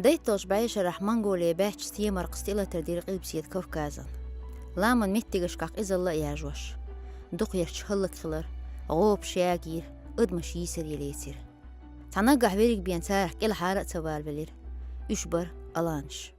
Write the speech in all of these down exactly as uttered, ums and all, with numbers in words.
ДайтталгӀачу бӀешарахь Монголе баьчча Темаркхас тӀелатар дира Къилбаседа Кавказан. Ламан меттигашкахь къизалла а яжош. Дукхаярчу хӀаллакьхилар, гӀопаш ягийра, адамаш йийсаре лецира. Цхьа наггахь верриг бен царах кӀелхьара а ца валавелира. Уьш бара аланаш.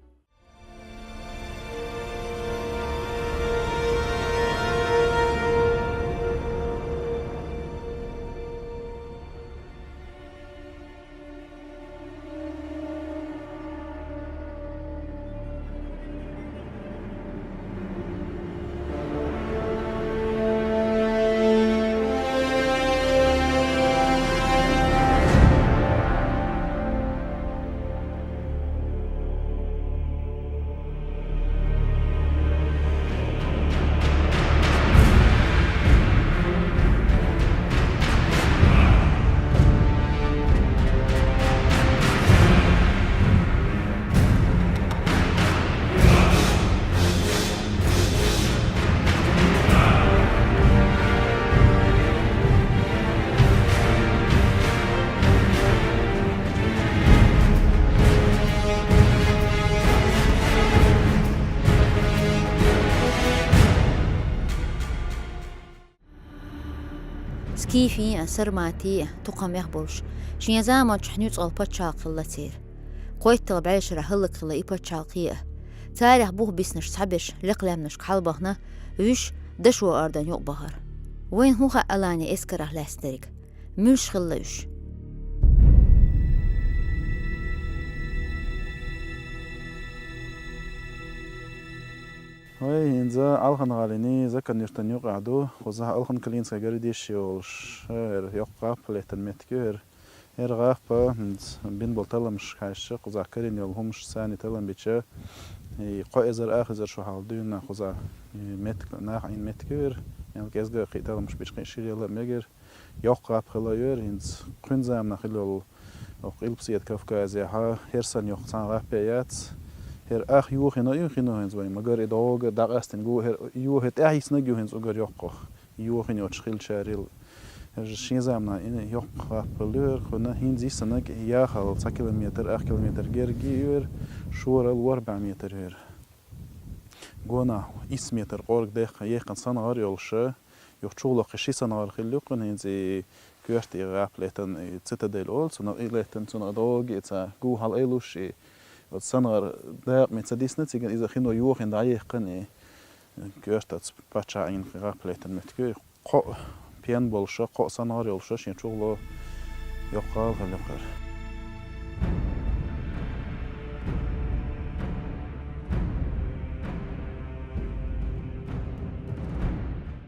Скифийн а, сарматийн а тукхамех болуш, шен заманчохь нуьцкъала пачхьалкх хилла церан. КхойтталгӀа бӀешарахь хӀаллакьхилла и пачхьалкхе а. Царех бух биснарш цхьаберш лекха лаьмнашка хьалабахана, вуьш дашо ардан юкъа бахара. Вайна хӀун хаьа Аланин эскарах лаьцна дерг? Муьлш хилла уьш? Вай, хӀинца Алхан-гӀалина Закан-юьртан юкъахь ду, кхузахь Алхан-Клинская городище йолуш, хӀара йоккха гӀап лаьттина меттиг ю хӀара. ХӀара гӀап, хӀинца бина болу талламаш хьаьжча, кхузахь карийна йолу хӀуманаш царна таллам бича, и кхо эзар ах эзар шо хьалха дуьйна кхузахь, и меттиг, нах Ӏийна меттиг ю хӀара, мел кӀезга кхин а талламаш бича кхин а шира яла а мегар. Йоккха гӀап хилла йора, хӀинца кхуьнан заманахь хилла йолу, оха Къилбаседа Кавказехьа, хӀара санна йоккха цхьа а гӀап яц. ХӀара ах йохийна а ю хино хӀинца вайн, магар и дӀогара дӀакъаьстина гу, хӀара йохий тӀаьхьа йиснарг а ю хӀинца уггар йоккхах, йохийна йоцуш хиллачарел. ХӀара шен заманахь и йоккха гӀап хилла йора, кхуьнан хӀинца йиснарг яхал цхьа километр, ах километр герга а йора, шорал ворхӀ бӀе метр йора. Гонахь исс метр къорга дехка, яьккхина сангӀар йолуша, юха чухула кхин ши сангӀар хилла ю кхуьнан, хӀинца и коьрта и гӀап лаьттина, и цитадель олу цунах, и лаьттина цунах дӀогара и цхьа гу хьалаайлуш, и оцу сангӀар дакъа ца дисна, цигахь иза хино йохийна дӀаяьккхина, и коьрта оцу паччахьан Ӏийна гӀап лаьттина меттиг ю. Кхоъ пен болуша, кхоъ сангӀар йолуша шен чухула йоккха гӀала хилла ю кхара.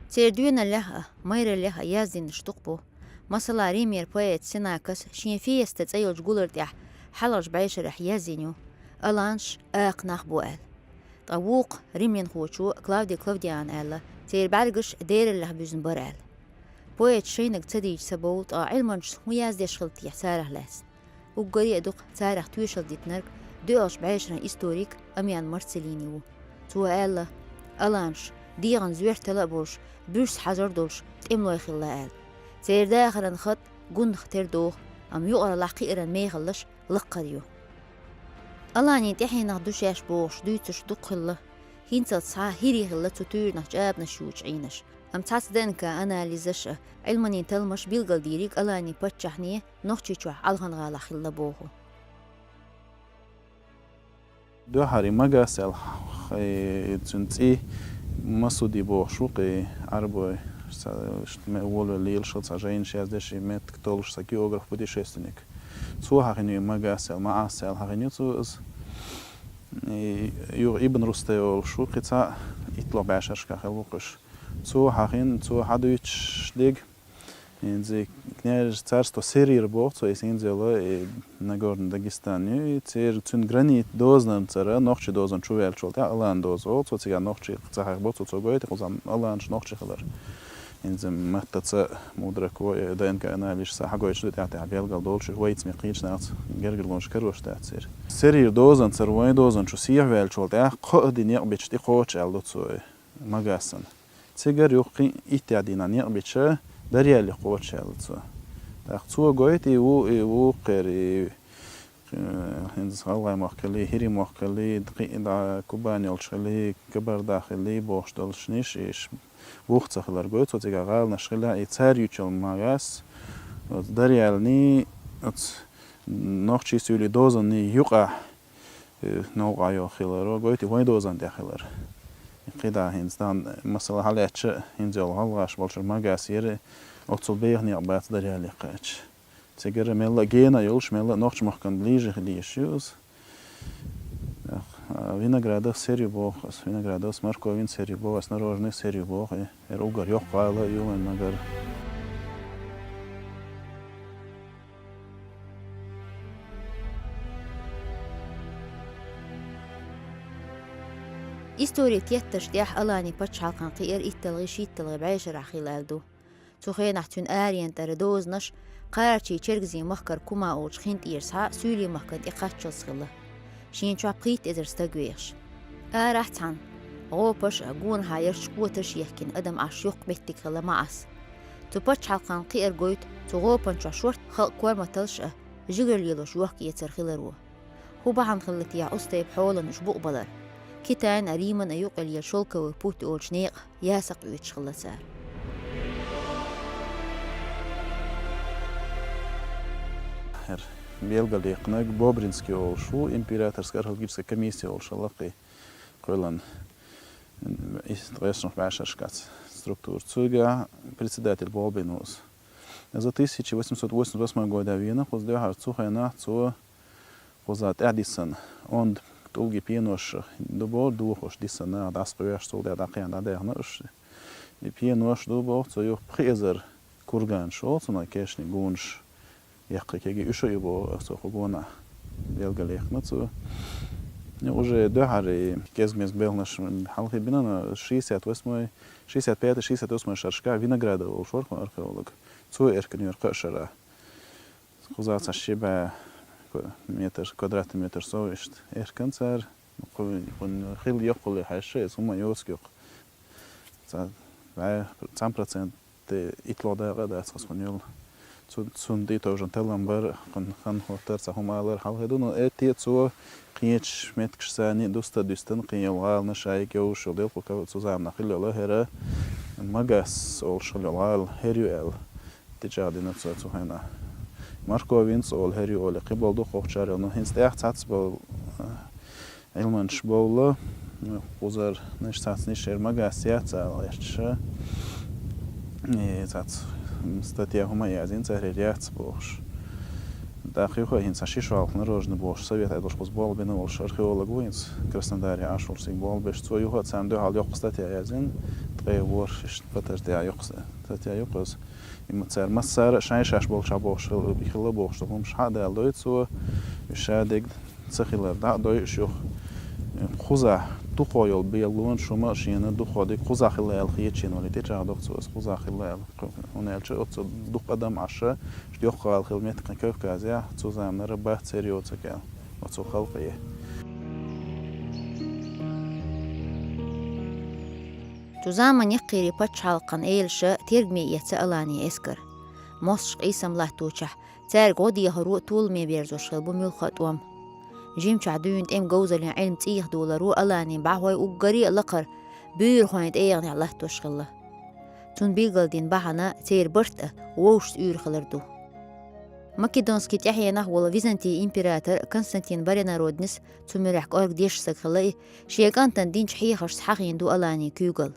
Церан доьналлехь а, майраллехь а яздинарш дукха бу. Масала, римера поэта Сенакас шен «Фиеста» цӀе йолчу гулара тӀехь хьалхарчу бӀешарахь яздина ю: «Аланаш акха нах бу», – аьлла. Ткъа вукху римлянхочо Клавди Клавдиана аьлла, церан бӀаьргаш дераллех буьзна бара аьлла. Поэташа шайниг ца дийча ца бовлу, ткъа Ӏилманчаша хӀун яздеш хилла техьа царах лаьцна? Уггаре а дукха царах тоьшалла дитинарг доьалгӀачу бӀешаран историк Амиан Марцеллини ву. Цо аьлла, аланаш дегӀан зоьртала а болуш, буьрса хьажар долуш тӀемалой хилла аьлла. Церан дахаран хатӀ гунах тера доху, амма юкъараллахь кхиаран мехаллаш лаккхара ю. Аланийн тӀаьхьенах ду шаьш бохуш дуьйцурш дукха хилла. ХӀинцалц схьа хӀирий хилла цу туьйранах чӀабанаш йоцуш Ӏийнарш. Амма цхьацца ДНК-анализаш а, Ӏилманийн талламаш билгалдийриг Аланийн паччахьне Нохчийчохь Алхан-гӀалахь хилла боху. Дуьххьара и Магас аьлла, и цуьнан цӀий Масуди бохуш ву, кхин Ӏарбой, ша-, ш-, ме-, волавелла лелаш ву, цхьа жайнаш яздеш, и меттиг толлуш цхьа географ, путешественник. Цо хьахийна ю и Магас аьлла, Маъас аьлла хьахийна ю цо иза. И юха Ибн Рустай олуш ву, кхин цхьа итталгӀа бӀешаршкахь хилла ву-кх уьш. Цо хьахийна, цо хьадуьйцуш дерг, хӀинца княжеское царство Серира боху цо, и хӀинца йолу, и Нагорный Дагестан ю, и церан, цуьнан граница дозанан цара, нохчийн дозанна чу ваьллачул тӀаьхьа алан доза олу цо, цигахь нохчий ца хьехна бо цо, цо гойту кхузахь аланаш нохчий хилар. ХӀинца маттаца Мудрако, и ДНК-анализаша хьагойтуш ду тӀаьхьа-тӀаьхьа белгал долуш, вайца ме кхийча нахаца гергарлонаш карош дац церан. Серира дозанна цара вайн дозанна чу сехьаваьллачул тӀаьхьа кхоъ дин некъ бича тӀекхочу аьлла ду цо, и Магасан. Цигара юха кхин иттех дийнахь некъ бича, дарьяли кхочу аьлла цо. ТӀаккха цо гойту и ву, и вукху кхера, и Э, хӀинца гӀалгӀай мохк хилли, хӀирий мохк хилли, кхы а дӀа Кубань йолчу хилли, Кабарда хилли, бохуш долуш ниш, иш бух ца хилар гойту, цо цигахь гӀаланаш хилла, и цара юьйцу йолу магас, оцу Дарьялний, оцу Нохчийсуьйлийн дозанний юкъахь, э, новкъахь йолу хиларо гойту, вайн дозанна тӀехь хилар. И кхидӀа хӀинца дан, масала, хьалаьцча, хӀинца йолу гӀалгӀаш болчуьра магас яра, оццул беха некъ бац Дарьяли кхача. Цигара мелла а гена а йолуш, мелла а нохча махкана лийжа хила йиш ю иза. Эх, а, виноградов сер ю боху ас, виноградов с морковин сер ю боху ас, мороженое сер ю боху, э, эр угар йоккха гӀала а ю вайн магар. Историн теттарш тӀехь Аланийн пачхьалкхана кхиар итталгӀий, шийтталгӀий бӀешарахь хилла аьлла ду. Цу хенахь цуьнан аренан тӀара дозанаш Кхарачийн, Чергазийн махкара Кума олучу хин тӀера схьа Суьйлийн махкана тӀекхаччалц хилла. Шена чохь пхийтта эзар стаг вехаш. Арахь цхьаьна гӀопаш а, гонахьа ярташ, котарш а ехкина, адам Ӏаш йоккха меттиг хилла Маъас. Цу пачхьалкхана кхиар гойту цу гӀопан чохь шорта халкъан корматалш а, жигара лелош йохка-эцар хиларо. ХӀун бахьана хилла техьа оцу тайпа хьолан уьш букъбалар? Китайн а, Риман а юккъе лела Шёлковый путь олучу некъа ясакх оьцуш хилла цара. ХӀара белгалъяьккхинарг Бобринский олуш ву, императорская археологическая комиссия олуш хилла кхин кхоьллина, м, ткъе исс бӀешерашкахь структура. Цуьнга председатель болх бина ву иза. Иза тысяча восемьсот восемьдесят восьмой года веана, кхуза дуьххьара цу хенахь цо кхуза тӀаьхьа дисина, онда тӀулгийн пенош ду боху, дохош дисина, дӀасакхоьхьуш, цул тӀаьхьа дӀакхехьна дӀадаьхна уьш. И пенош ду боху, цо юха пхи эзар курган шо, цунах кешнийн гонаш яккхий кегий уьш а ю боху, цо кху гонах белгалъяьккхина цо. Ну, уже дуьххьара и кӀезиг-мезиг белханаш хьалхе бина, но шестьдесят восьмой, шестьдесят пятый, шестьдесят восьмой шарашкахь Виноградов олуш вара кхуьнан археолог. Цо эркана йора кхаа шарахь. Кхуза цхьа ши бӀе ко-, метр, квадратный метр сов иштта эркана цара. Кху-, кхуьнан хилла йоккхалле хьаьжча, иза хӀума йоцург йоккха. Цхьа бӀе, цхьана процент итталгӀа дакъа а дац хаза кхуьнан йолу. Цу-, цунна тӀе товжан таллам бар, кхуьнан хан хӀоттар, цхьа хӀума алар хьалхе ду, но э, те цо кхечу меттигашца санна, дуста а дуьстина, кхин йолу гӀаланаш а йовш йолу делкъо цу заманахь хилла йолу хӀара Магас олуш хилла йолу гӀала хӀара ю аьлла. ТӀечӀагӀдина цо цу хенахь. Марковинца олу хӀара ю олий, кхин болу дукхахчара йолу. Ну, хӀинца тӀехь цхьацца болу, а, Ӏилманчаш бовла, ну, кхузара, ниш цхьацца ниш хӀара Магас яц ала гӀерташ. И цхьацца статья хӀума а язйина, цара хӀара яц бохуш. ТӀаккха юха а хӀинца ши шо хьалха Нарожный бохуш, совет Ӏедалш кхуза болх бина волуш археолог ву хӀинца Краснодаре Ӏаш волуш, цига болх беш. Цо юха а царна дуьхьал йоккха статья язйина, ткъе ворхӀ, иштта, патар тӀехь йоккха статья ю кхуза. И ма-, цара массара а шайн шаьш болчохь бохуш хилла, хилла бохуш долу хӀумаш хьа а даладой цо, уьш шадерг ца хилар дӀа а дой уьш юха. Кхузахь дукхо йолу белгалонаш хӀума а шена дукхо дерг кхузахь хилла аьлла хеташ вале, тӀечӀагӀдо цо иза кхузахь хилла аьлла. ХӀунда аьлча оццул дукха адам Ӏаш, иштта йоккха гӀала хилла меттиг кхин Кавказехь цу заманара бац, церан йоцург аьлла оцу халкъе. Цу заманахь кхеран пачхьалкхан элаша тергаме эцна Аланийн эскар. МостагӀчун къийсам латточохь, цаьрга гӀо дехаро толаме верзош хилла бу муьлхха а тӀом. Жимчохь дуьйна тӀеман говзаллин Ӏилма цӀийх доларо Аланийн бӀаьхой уггаре а лакхара буьйрахойн тӀегӀанехь латтош хилла. Цунна билгалдина бахьана церан барт а вовшашца уьйр хилар ду. Македонский тӀаьхьенах волу Византийн император Константин Баренароднис, цу муьрехь кӀорга дешна стаг хилла и, шен кӀантана динчу хьехаршца хьахийна ду Аланийн куьйгалла.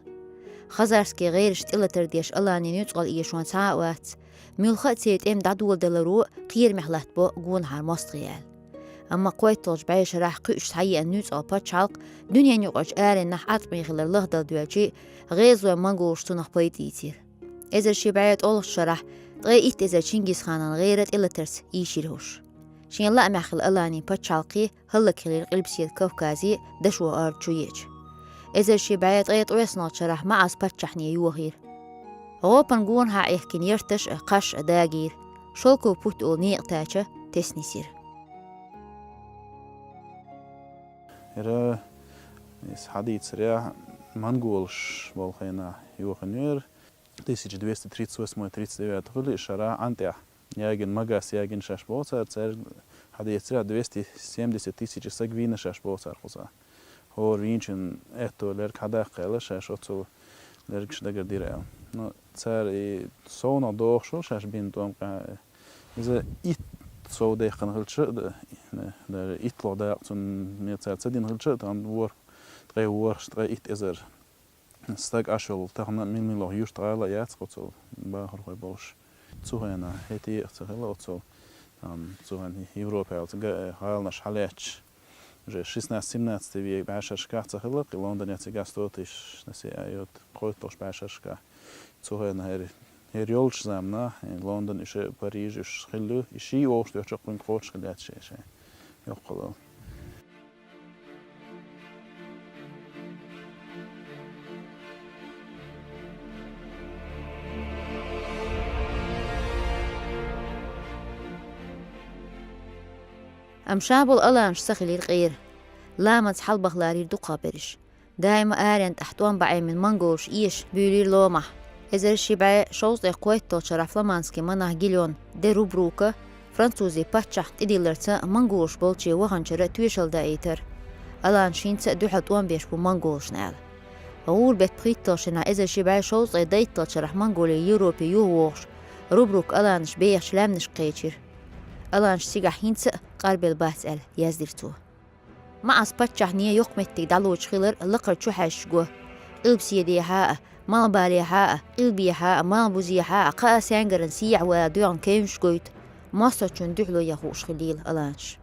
Хазарский гӀераш тӀелатар деш Аланийн нуьцкъала эшон цхьа а вац, муьлхха а церан тӀеман дӀадоладаларо кхерамехь латтабо гонахьара мостагӀий аьлла. Амма кхойтталгӀачу бӀешарахь кхуьуш схьаеана нуьцкъала пачхьалкх дуьненаюкъарчу ареннахь Ӏаткъаме хилар лахдала доьлча, гӀезалойн монголаша цунах пайда ийцира. Эзар ши бӀе ткъолгӀачу шарахь ткъе итт эзар Чингисханан гӀера тӀелатарца ийшира уьш. Шен лаамехь хилла Аланийн пачхьалкхе хӀаллакьхилира Къилбаседа Кавказе дашо ард чу еача. Эзар ши бӀе ткъе ткъоьсналгӀачу шарахь Маъас паччахьне йохийра. ГӀопан гонахьа Ӏехкина ярташ а, кхаш а дагийра. Шёлковый путь олу некъа тача теснисира. ХӀара, иза хьадийцарехь, монголаш болу хенахь йохийна яра. Тысяча двести тридцать восьмой тридцать девятый хуьлу и шарахь Ӏантех ягина, Магас ягина шаьш боху цара, цаьрга Децира двести семьдесят тысяч саг вийна шаьш боху цара кхузахь. ХӀора вийначун аьтто лерг хьадаккха аьлла шаьш оццул лергаш дагардира аьлла. Ну, цара и совнах дохуш ву шаьш бина тӀом къа. Иза итт сов даьккхина хилча а, да-, даже итт ло дакъа цунна ме цара ца дина хилча а, тхан ворхӀ, ткъе ворхӀ, ткъе итт эзар стаг Ӏаш йолу тахана мила-милла юрт гӀала а яц оццул бахархой болуш. Цу хенахь хӀетте а ца хилла оццул, ам, цу хенахь Европехь га-, гӀаланаш хьалаьтташ. Уже шестнадцать-семнадцать век бӀешерашкахь ца хилла, кхин Лондонехь цигахь сто тысяч население йоцу кхойтталгӀачу бӀешерашкахь. Цу хенахь хӀара, хӀара йолчу заманахь, Лондон уьш, Париж уьш хилла ю, и ший вовшах доьхучу кхуьнга кхочуш хилла яц шайн-шайн йоккхалла. Амма ша болу аланаш ца хилира къера. Ламаца хьалабаха ларийра дукхахберриш. Даима аренна тӀехь тӀом баӀемина монголаш эшаш буьйлийра ломахь. Эзар ши бӀе шовзткъе кхойтталгӀачу шарахь фламандский монах Гильон де Рубрука французийн паччахьна тӀедилларца монголаш болче ваханчуьра тоьшалла даийтира. Аланаш хӀинца а дуьхьал тӀом беш бу монголашна аьлла. ГӀуран беттан пхийтталгӀачу шарахь, эзар ши бӀе шовзткъе дейтталгӀачу шарахь Монголе Европе юхавогӀуш, Рубрука аланаш бехачу лаьмнашка кхечира. Аланаш цигахь хӀинца а къарбелла бац аьлла, яздира цо. МаӀас-паччахьне йоккха меттиг дӀалучу хилар лакхара чухьаьжча го. Къилбаседехьа а, Малхбалехьа а, Къилбехьа а, Малхбузехьа а, кхаа саьнгаран сехьа вала доьгӀна кевнаш гойту, мостагӀчунна дуьхьало ян хууш хилийла аланаш.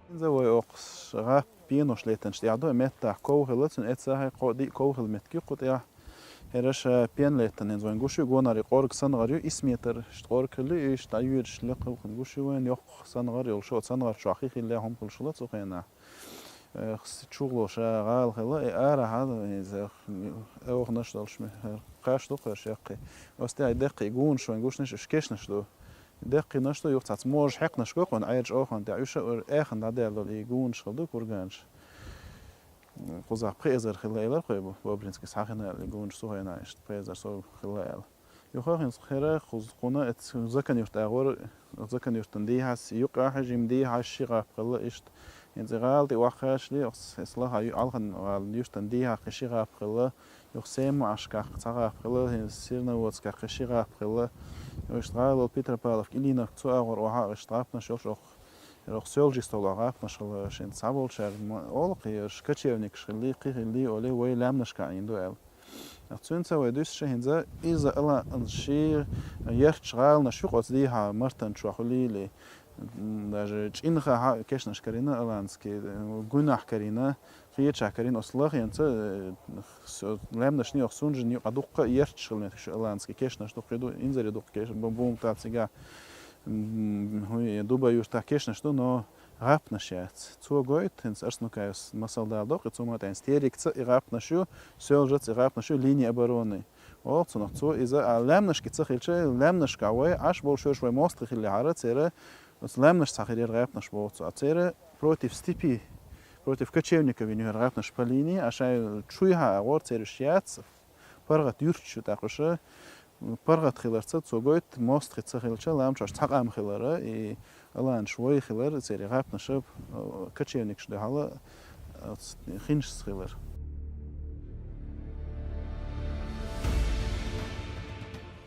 ХӀинца вай окху гӀап пенош летанаш тӀехь ду, меттахь ков хилла, цуьнан эццахь кхо-диъ ков хилла меттиг ю кху тӀехь. ХӀара ша пен летан хӀинца вайн гуш ю, гонара и къорга сан гӀар ю, исс метр иштта къорга хилла, иштта дӀайоьдуш лекха хилла гуш ю вайн, йоккха сан гӀар йолуш, оцу сан гӀар чохь хи хилла хӀума хуьлуш хилла цу хенахь. Э, хс-, чухло ша гӀала хилла, и арахьа, иза, э, оханаш долуш ме-, кхаш ду кхуьш яккхий. Оцу тӀехь и даккхий гунаш вайн гушнаш, уьш кешнаш ду. Даккхийнаш ду, юха цхьацца можа хьекхнаш го кхуьнан Ӏерачу оханан тӀехь, уьш а ур-, аьхна дӀадаьлла долу и гунаш хилла ду, курганаш. Кхузахь пхи эзар хилла элира кхуьй бу, Бобринский схьахина аьлла, и гунаш цу хенахь иштта пхи эзар сов хилла аьлла. Юха хӀинца хӀара кхуза кхуна эцу Закан-Юрт агӀор, Закан-Юртан дехьа, юккъехь жима дехьа ши гӀап хилла иштта. ХӀинца и гӀала тӀе ваккхаьчли, оцу эс лаха ю-, Алхан гӀалин юьртан дехьа кхин ши гӀап хилла, юха Сема-Ӏашкахь цхьа гӀап хилла, хӀинца Серноводскехь кхин ши гӀап хилла. Иштта гӀала Петропавловка, Ильиновка цу агӀор охьа а иштта гӀапнаш йолуш, оха, оха Соьлжа-йистехь гӀапнаш хилла, шен цхьаболчара ма-, олу кхераш, кочевникаш хилли, кхин хилли, олий, вай лаьмнашкахь Ӏийна ду аьлла. Цуьнца вай дуьсуш хӀинца иза ала ши ярташ гӀаланаш ю оцу дехьа Мартан чохь хуьлийла. Даже чӀинхахь кешнаш карийна аланский, гуьнахь карийна, кхечахь карийна, оцу лахенца, э, с-, лаьмнашний оха сунжина юкъа дуккха а ярташ хила меттиг шу аланский кешнаш ду, кхин ду, инзаре дуккха кеш-, бу-, бумтал цигахь, м, хӀуй, Дубай-Юртахь кешнаш ду, но гӀапнаш яц. Цо гойту, хӀинца Арсанукаевс масал дала доккху, и цу ма тӀе стерикца и гӀапнаш ю, Соьлжаца и гӀапнаш ю, линия обороны. Оха цунах цо иза, а лаьмнашка ца хилча, лаьмнашкахь вай, Ӏаш болу шоьш вай мостагӀий хиллехьара, церан оцу лаьмнаш цхьа хир яра гӀапнаш боху цо. А церан против степи, против кочевников вина яра гӀапнаш по линии, а шайн чуйхьа агӀор церан уьш яц, паргӀат юьрташ ю тӀаккха уьш. ПаргӀат хиларца цо гойту, мостагӀий ца хилча, ламчош цхьа къам хилара, и аланаш вай хилар, церан гӀапнаша, э, кочевникаш дуьхьала, э, хинашца хилар.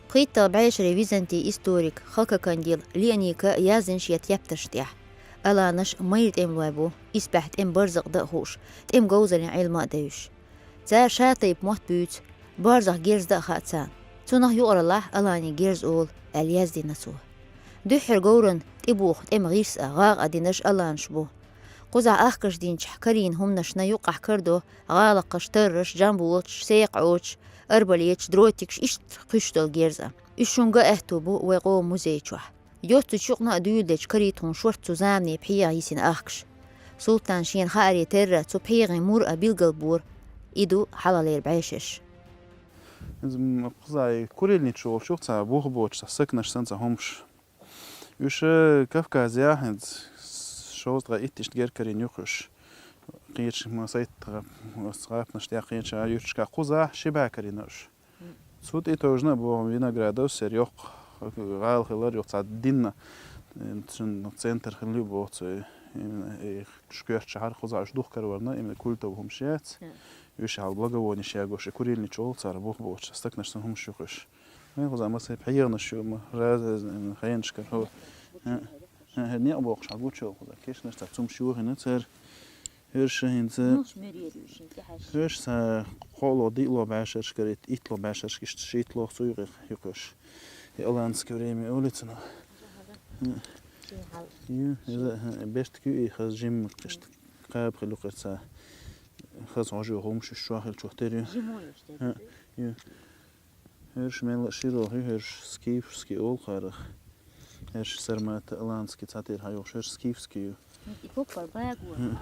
ПхийтталгӀа бӀешерийн византийн историк Халкакандил Леоника яздина шен тептарш тӀехь. Аланаш майра тӀемалой бу, исбаьхьа тӀеман барзакъ дан а хууш, тӀеман говзаллин Ӏилма а девзаш. Цара ша тайпа мотт буьйцу, боьрзах герз дан а хаьа царна. Цунах юкъараллахь аланийн герз олу, аьлла яздина цо. Дуьххьара говран тӀебуху тӀеман гӀирс а, гӀагӀ а динарш аланаш бу. Кхузахь ахкаш динчохь карийна хӀуманашна юккъахь карадо гӀалакхаш, тарраш, жамболаташ, секхаӀочаш, арбалеташ, дротикаш, иштта кхуьш долу герз а. Уьш шуна ган аьтту бу вай къоман музей чохь. Йоццачу юкъана а дуьйладечу карий тхуна шорта цу замане пхьегӀа йисина ахкаш. Султан шена хааре терра цу пхьегӀийн мур а билгалбора, и ду хьалхалера бӀешераш. Иза, м, кхузахь курильница волчух цхьа бух боцуш цхьа саканаш санна цхьа хӀумаш. Уьш Кавказехь хӀинца шовзткъе итт иштта герга карийна юккъе уьш. Кхечу ма сайт гӀап-, оцу гӀапнаш тӀехь кхечу юьрташкахь кхузахь ши бӀе карийна уьш. Цу тӀе товжна боху виноградов сер йоккха гӀала хилар, йоккха цхьа динна, э, цун центр хилла боху цу, э, именно, э, шкоьртачу хьархуза уьш духкар варна, именно культов хӀумаш яц. Уьш хьал благовониш ягош, и курильничу олу цара бух боцуш, стаканаш сан хӀумаш юкъуш. Вайн хуза масай пхьегӀанаш ю, ма, раза, э, хенашкара хӀо. Э, э, э, некъ бохуш хьал гучу хуза, кешнаш цхьа цумаш юхина цара. Хьоьрша хӀинца, хьоьрша са кхоало диъло бӀешерашкара, ит-, итло бӀешерашка иштта шийтло цу юкъе, юкъуш. И аланский время улицано. Ю, иза, хӀа, бештка ю и хаза жимма кхишта. Кхаба хила юкъерца. Хаза хьожа хӀумаш уьш чохь хила чух тера ю. Ю. Хьоьрша мелла а широхи, хьоьрша скифский олу кхарах. Хьоьрша сармата аланский цхьатера хьайохуш, хьоьрша скифский ю. И кукпар баго. ХӀа,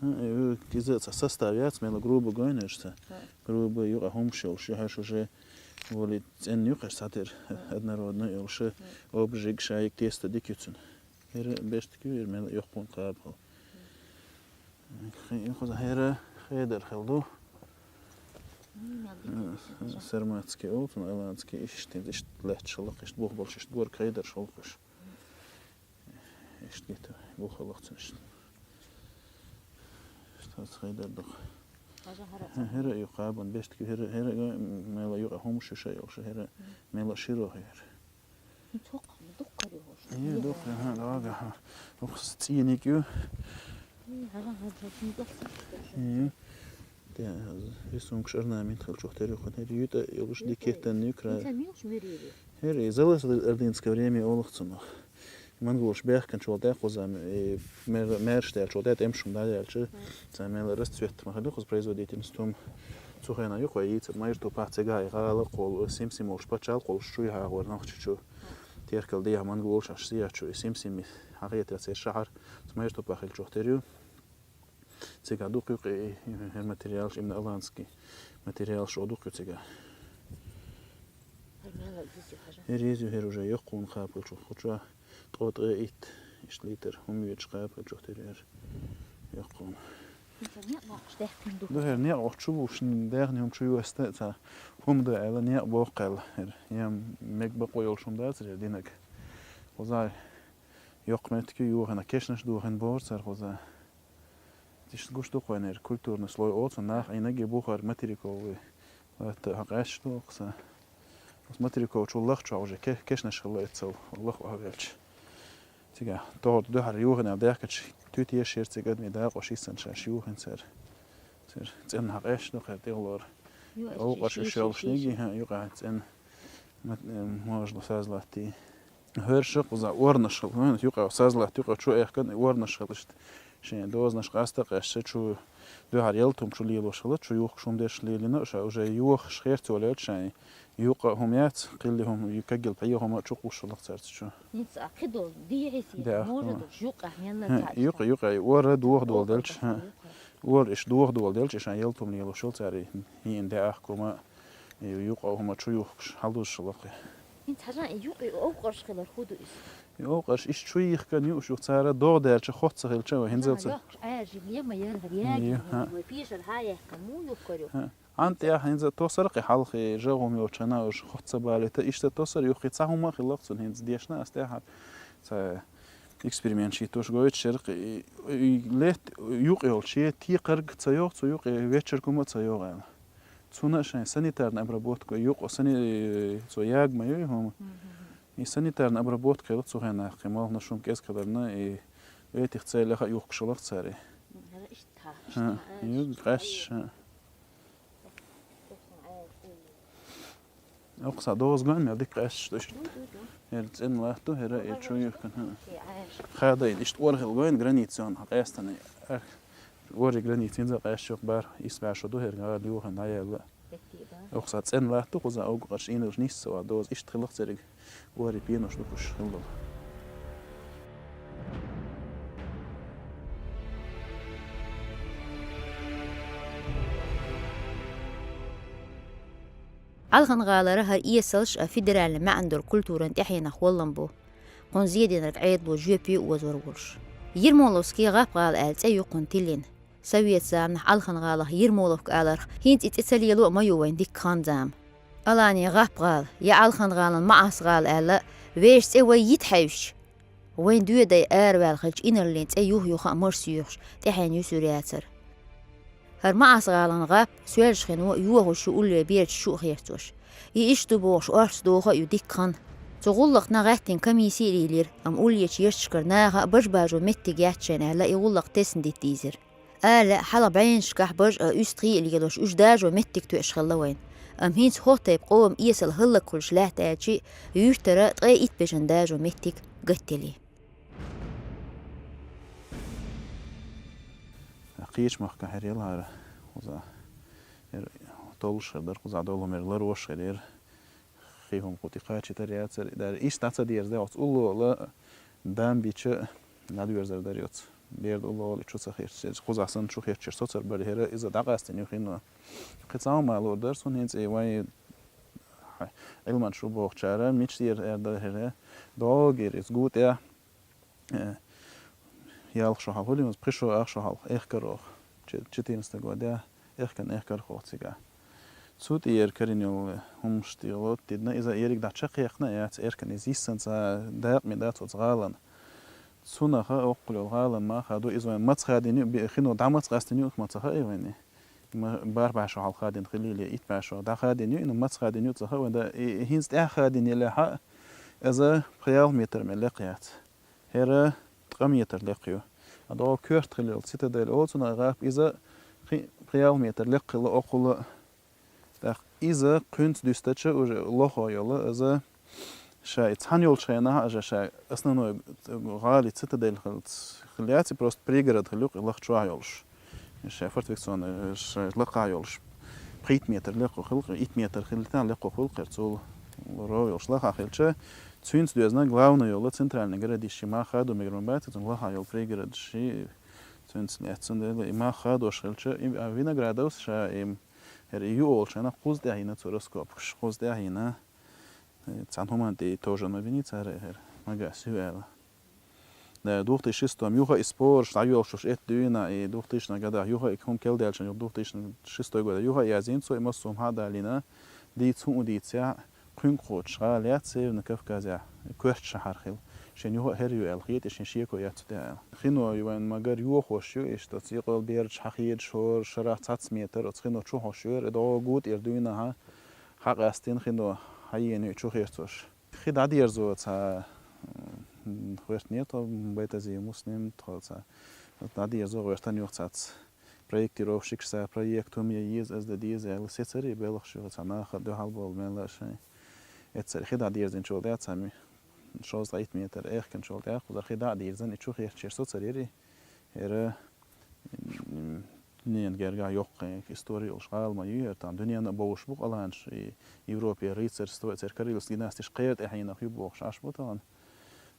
э, иза ца состав яц, мелла груба гойна хьоьрша ца. Груба юкъа хӀумаш йолуш, хьоьрша уже воли цӀенна юкъаш цхьатера однородно йолуш, обжиг шайик тесто дика ю цуьнан. ХӀера бештка ю, хӀера мелла а йоккхун кхабахал. Хи-, хӀера хедар хила ду. Сарматский олу, цунна аланский иштта, иштта лаьтташ хилла, иштта бух болуш, иштта горга хедарш хилла уьш. Иштта гита бух хилла цуьнан иштта. Иштта хедар ду. ХӀера ю кхабан бештка, хӀера, хӀера мелла юкъа хӀумаш ю шай йолуш, хӀера мелла широ хӀера. Ю, дукха, ха, дага, ха. Укхус цӀийниг ю. Ю. Те, рисункаш, орнамент хила чух тера ю, хан хӀера ютӀа йолуш дикеттан ю кра. ХӀера, и залас ордынское время олух цунах. Монголаш бехканчул тӀе кхуза, э, мер-, мерш тӀе чул тӀе тӀемаш хӀума даьлча, цхьа мел расцвет ма хилла кхуза производительность хӀума. Цу хенахь юкъа йийца майрту пац цига и гӀала кхол, сим-сим волуш пачал кхолуш чу яхьа гӀор нохчи чу. Теркал дехьа монголаш аш сиячу, и сим-сим хьахетар церан шахьар, цу майрту пахил чух тера ю. Цига дукха юкъа и, и, и материалш, именно аланский материалш о дукха ю цига. ХӀер еза ю, хӀер уже йоккхун кхапал чу, хуча ткъо ткъе итт, иштта литр хӀума йоьдуш кхапал чух тера хӀер йоккхун. Ду хӀер некъ вахчу вуш, даьхни хӀума чу йоста а ца хӀума ду аьлла, некъ боккхаьлла хӀер. Ям мег бакъо йолуш хӀума дацар хӀер динаг. Хуза йоккха меттиг ю йохина, кешнаш дохина бохура цара хуза. Иштта гуш ду кхойнера культурный слой оцу нах Ӏийнаге бухар материковый. Латта хьан къаьсташ ду окхуса. Оцу материковчул лахчохь уже ке-, кешнаш хилла эцал, лах вахавелча. Цига тоху дуьхьара юхина дехкача туьтеш шер цига адми дакъош йиссана шаьш юхина цара. Цара цӀенна хьан къаьсташ ду кхара тӀехлора. Овкъаш уьш йолушниги, хӀа, юкъа цӀенна мат-, э, можна сазлатти. ХӀоьрша кхуза орнаш хила, хӀун, юкъа сазлат, юкъа чу эхкан орнаш хила иштта. Шен дозанаш къаста къаьстча чу дуьхьара ялтум чу лелош хила, чу юхкуш хӀума деш лелина, ша уже юхаш херцо лелча шайн юкъа хӀума яц, кхилли хӀума, ю-, каггил пхье хӀума чу кхуш хила царца чу. ХӀинца а кхидолу дехьиси, да, может, юкъа мелла хӀа, цхьа юкъа, юкъа, ора духа дола делча, хӀа. Ора иш духа дола делча, шайн ялтум лелош хила цари, хӀин де ахкума, юкъа хӀума чу юхкуш, хьалдузуш хила кхи. ХӀинца хьажа и юкъа и овкъарш хилар хӀу ду иза? И овкъарш иштта чу йихкан юуш ю, цара догӀа даьлча, хотца хилча вай хӀинзалца. Хьажа, лох, Ӏаьржина, ема ярхар, ягина, вай пешар хьа яьккхина, муха юхкар ю? ХӀан тӀехь хӀинза тосар кхи хьалхи, жагӀум йолчана уж хотца балита, иштта тосар юххи цхьа хӀума а хилла цунна хӀинца дешна ас тӀехьа. Ца эксперимент шийтуш гойту шеркъи, и, и лет юкъа йолче, текхарг ца йогӀу, цу юкъе вечеркума а ца йогӀу аьлла. Цуна шайн санитарная обработка юкъа, сани-, цо ягма ю хӀума. И санитарная обработка хила цу хенахь, кхин молхана шум кӀезкхиларна, и этих целях а юхкуш хилла цари. Ю, къаьсташ, хӀа. Окху сан доза ган мел дика къаьсташ ду иштта. ХӀера цӀена латту, хӀера и чу юхкан, хӀа. Хадайна иштта ора хила гойна границаон хьан къаьстана. Ори границин за къаьсташ юкъа бар, ис баьшо ду хӀера гӀала юхана дӀаяьлла. Окху сан цӀена латту, кхуза угу къарш ийналш нисса ва доза иштта хилла цериг. Ори пенаш дукуш хилла. Ӏалхан гӀалара хӀара эсалш а федеральный маьӀна долу культуран тӀаьхьенах воллам бу. Кхунна зеделларг Ӏедало жоьпе а озор волуш. Ермоловский гӀап-гӀала аьлла цӀе ю кхунна тиллина. Совет заманахь Ӏалхан гӀалах Ермоловка аларх, хӀинца и цӀе ца лело а ма ю вайн дикка хан-зама. Алани ГӀапгӀала, я Алхан-гӀалан МаӀас-гӀала аьлла, вешан цӀе вай йита хьаьвсча, вайн доьдай араваьлла хилча, инарлин цӀе юх-юха а марсоьхуш, тӀаьхьенна юьсур яцара. ХӀара МаӀас-гӀалан ГӀап Соьлжа-Хино йохош ю уллера бераш чу а херцош. И иштта ду бохуш, орца доха а ю дикка хан. Цу гӀуллакхна гӀаьттина комисси а лийлира, амма уллерчу ярташкара наха а бажа бажо меттиг яц шайна аьлла, и гӀуллакх тесна дита дийзира. Ала, хьалха бӀеннашкахь бажа а, уьстагӀий а лелош, уьш дажо меттиг тоьаш хилла вайна. Амма хӀинца хӀокху тайпа къоман эсала хӀаллакьхуьлуш лаьтта аьлчи, юьртара ткъе итт бежан дажо меттиг гатделли. Кхечу махкахь хӀара ялхара кхузахь, хӀара толлуш хир дара, кхузахь долу хӀума ларвеш хир яра. Хи хӀума кху тӀе кхачийтар яцара, дара иштта дӀа ца деза, оцу улло а дам бича дӀадоьрзар дара оцу. Берда улло а чу ца хирча, кхузахь санна чу хирчира соцар бара хӀара, иза дӀакъастина ю хино. Кхин цхьа хӀума луур дара суна хӀинца, и вайн Ӏилманчаш бу бохучара, мичара эр дара хӀара, догӀа гира иза гу тӀехь, э, ялх шо хьалха хуьлу, пхи шо, ах шо хьалха, эхкархо, че-, четырнадцатый годехь, эхкан эхкархо цигахь. Цу тӀера карийна йолу хӀуманаш тӀехула тидна, иза ерриг дӀа чекхъяьккхина а яц, эркан иза йиссанца дакъа ма дац оцу гӀалана. Цунах а оккхул йолу гӀалан ма хадо, иза вайн маца хадийна ю, би-, хино дӀа маца къастийна ю, маца хаьа вайна. Ма-, бархӀ бӀе шо хьалха хадийна хилийла, итт бӀе шо дӀа хадийна ю, и маца хадийна ю, ца хаьа вайна, да, и, и хӀинца тӀаьхьа хадийна елахь а, иза пхи-ялх метр мел лекха яц. ХӀара ткъа метр лекха ю. А догӀа коьрта хилла йолу цитадель олу цунах гӀап, иза кхин пхи-ялх метр лекха хилла оккхул а. ТӀаккха иза кхуьнца дуьстича уже лохо йолу, иза ша и цхьаьна йолчу хенахь а, ша основной гӀали цитадель хилла, хилла яц, и просто пригород хилла юкъа лаха чохь йолуш. Ша фортификационный, ша лакхахь йолуш. Пхийтта метр лекха хилла, итт метр хилла, тӀаьхьа лекха хилла, кхера цул ров йолуш лахахь хилча, цуьнца доьзна главный йолу центральный городище, ма хадо мегар ма бац, цунна лахахь йолу пригородаш, цуьнца лаьцна дела, и ма хадош хилча, и, а, Виноградовс ша, и, хӀара и ю олучу хенахь кхуза тӀаьхьа йина цу раскопкаш, кхуза тӀаьхьа йина, э, цхьана хӀуманна тӀе и товжан ма бина цара, хӀара, магас ю аьлла. Да, двух тысячи шестом юха и спораш дӀайолуш этта дуьйна, и двухтысячных годах юха и хӀума кел даьлча, двух тысячи шестой года юха а яздина цо, и массо а хӀума хьа а далийна, дийца хӀун а дийцахь, кхуьнга кхочуш гӀала яц Северный Кавказехь, коьртачу шахьар хилла. Шен юха а хӀара ю аьлла хета, шен шеко яц цу тӀе аьлла. Хино ю вайн магар йохош ю, иштта цу екъал бераш хьахедаш хӀора, шарахь цхьацца метр, оцу хино чу хьош йора, и догӀа гу тӀера дуьйна хьа, хьакъастийна хино, хьаеана ю чу херцош. Хи дӀадерзо цхьа, м, гӀоьртинера тхо, Байтазиев Муслим, тхо цхьа, дӀадерзо гӀоьртан юха цхьацца. Проектировщикаш цхьа проект хӀума ян еза, ас дан деза аьлла, сецаре белхаш ю, цхьа наха дуьхьал болу мел а шайн. Эццара хи дӀадерзинчул тӀаьхьа цхьа ми-, шовзткъе итт метр эхкинчул тӀаьхьа, кхузара хи дӀа а дирзина, и чу херчира соцар яри. ХӀара, м, дуьненан гергахь йоккхайн истори йолуш гӀала ма ю, хӀара тахана дуьненна а бовш бу къаланаш, и Европе рыцарство, церан Кареловский династиш кхера тӀаьхьенах ю бохуш Ӏаш бу тахана.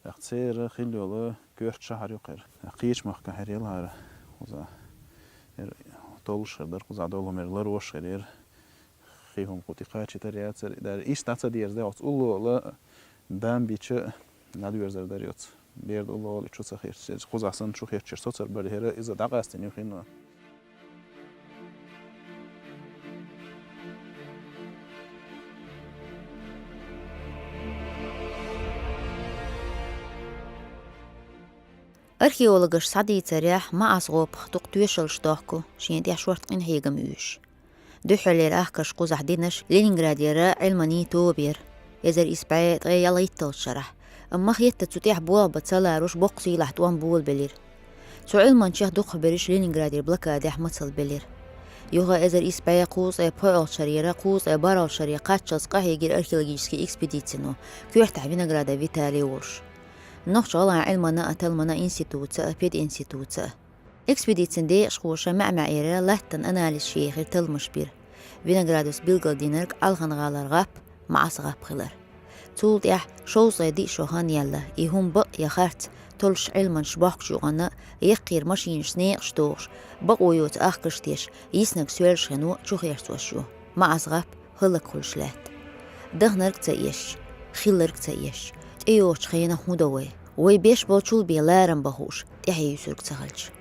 ТӀаккха церан хилла йолу коьрта шахьар ю кхера. Кхечу махкахь хӀара яла хӀара кхузахь. ХӀара толлуш хир дара, кхузахь долу хӀума хӀара ларвеш хир яра. Хи хӀума кху тӀе кхачийтар яцара, дара иштта дӀа ца деза, оцу улло а дам бича дӀадоьрзар дара оцу. Берда улло а чу ца хирча, кхузахь санна чу хирчира соцар бара хӀара, иза дӀакъастина ю хино. Археологаш схьадийцарехь, МаӀас-гӀопах дукха тоьшаллаш дохку, шен тӀехь шорта къинхьегам оьшуш. Дуьххьарлера ахкарш кхузахь динарш Ленинградера Ӏилманийн тоба яра, эзар исс бӀе ткъе ялхитталгӀачу шарахь, амма хетта цу тӀехь болх бан ца ларош боккха сийлахь тӀом болабелира. Цу Ӏилманчех дукхахберриш Ленинградера блокадехь мацалла белира. Юха эзар исс бӀе кхузткъе пхоьалгӀачу шарера кхузткъе бархӀалгӀачу шаре кхаччалц къахьийгира археологически экспедицино, коьртахь Виноградов Виталий волуш. Нохч-ГӀалгӀайн Ӏилманан а, талламан а институца а, пединституца а. Экспедицин декъашхоша маьӀ-маьӀӀера латтан анализаш ехира, талламаш бира. Виноградовс билгалдинарг Алхан-гӀалара гӀап, МаӀас-гӀап хилар. Цул тӀаьхьа шовзткъе диъ шо хан яьлла, и хӀума бакъ я харц, толлуш Ӏилманчаш бохкучу юкъана, яккхийра машинашца некъаш дохуш, бакъо йоцу ахкарш деш, йиснарг Соьлжа-Хино чу херцош ю. МаӀас-гӀап хӀаллакьхуьлуш лаьтта. Даханарг ца эшча, хилларг ца эшча, тӀейогӀучу хенахь хӀун до вай? Вай беш болчул бен ларам бан хууш, тӀаьхье юьсург ца хилча.